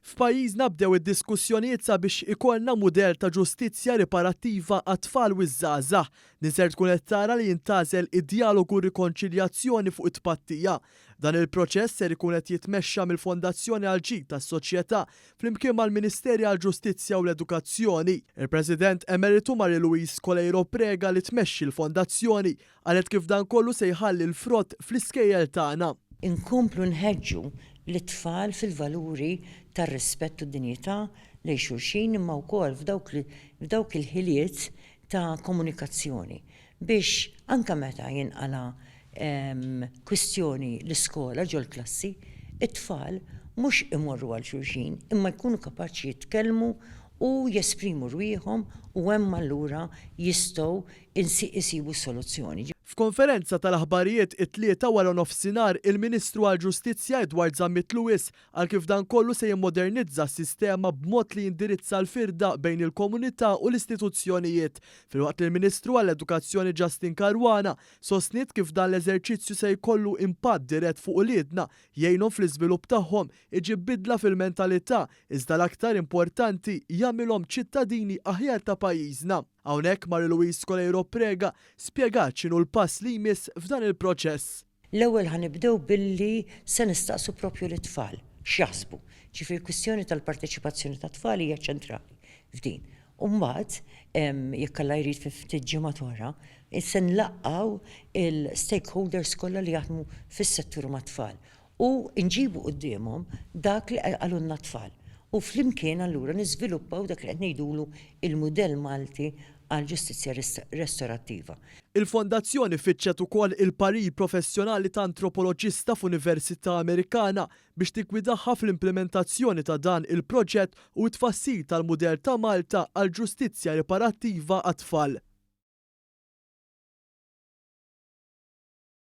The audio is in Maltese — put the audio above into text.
F'pajjiżna bdew id-diskussjonijiet sabiex ikollna mudell ta' ġustizzja riparattiva għat-tfal u ż-żgħażagħ. Din ser tkun qed tara li jintgħażel id-djalogu u r-rikonċiljazzjoni fuq it-tpattija. Dan il-proċess ser ikun qed jitmexxa mill-Fondazzjoni għall-Ġid tas-Soċjetà flimkien mal-Ministeri għall-Ġustizzja u l-Edukazzjoni. Il-President Emeritu Marie Louise Coleiro Prega li tmexxi l-Fondazzjoni qalet kif dan kollu se jħalli l-frott fl-iskejjel tagħna. Inkomplu nħeġġu lit-tfal fil-valuri tar-rispett u d-dinjità lejn xulxin imma wkoll f'dawk f'dawk il-ħiliet ta' komunikazzjoni biex anke meta jinqala' kwistjoni l-iskola ġol-klassi, it-tfal mhux imorru għal xulxin imma jkunu kapaċi jitkellmu u jesprimu rwieħhom u hemm allura jistgħu isibu s-soluzzjoni. F'konferenza tal-aħbarijiet it-Tlieta waranofsinhar, il-Ministru għall-Ġustizzja Edward Zammit Lewis qal kif dan kollu se jimmodernizza s-sistema b'mod li jindirizza l-firda bejn il-komunità u l-istituzzjonijiet, filwaqt li l-Ministru għall-Edukazzjoni Justyne Caruana sostniet kif dan l-eżerċizzju se jkollu impatt dirett fuq uliedna, jgħinhom fl-iżvilupp tagħhom, iġib bidla fil-mentalità, iżda l-aktar importanti jagħmilhom ċittadini aħjar ta' pajjiżna. Hawnhekk Marie Louise Coleiro Prega spjegat x'inhu l-pass li jmiss f'dan il-proċess. L-ewwel ħa nibdew billi se nistaqsu propju lit-tfal x'jaħsbu. Ġifieri l-kwistjoni tal-parteċipazzjoni tat-tfal hija ċentrali f'din. U mbagħad, jekk Alla jrid fi ftit ġimgħat oħra, se nlaqqgħu l-stakeholders kollha li jaħdmu fis-settur mat-tfal u nġibu quddiemhom dak li qalulna t-tfal u flimkien allura niżviluppaw dak li qed ngħidulu il-mudell Malti għall-ġustizzja restorattiva. Il-Fondazzjoni fittxet ukoll il-parir professjonali ta' antropoloġista f'università Amerikana biex tiggwidaha fl-implimentazzjoni ta' dan il-proġett u t-tfassil tal-mudell ta' Malta għall-ġustizzja riparattiva għat-tfal.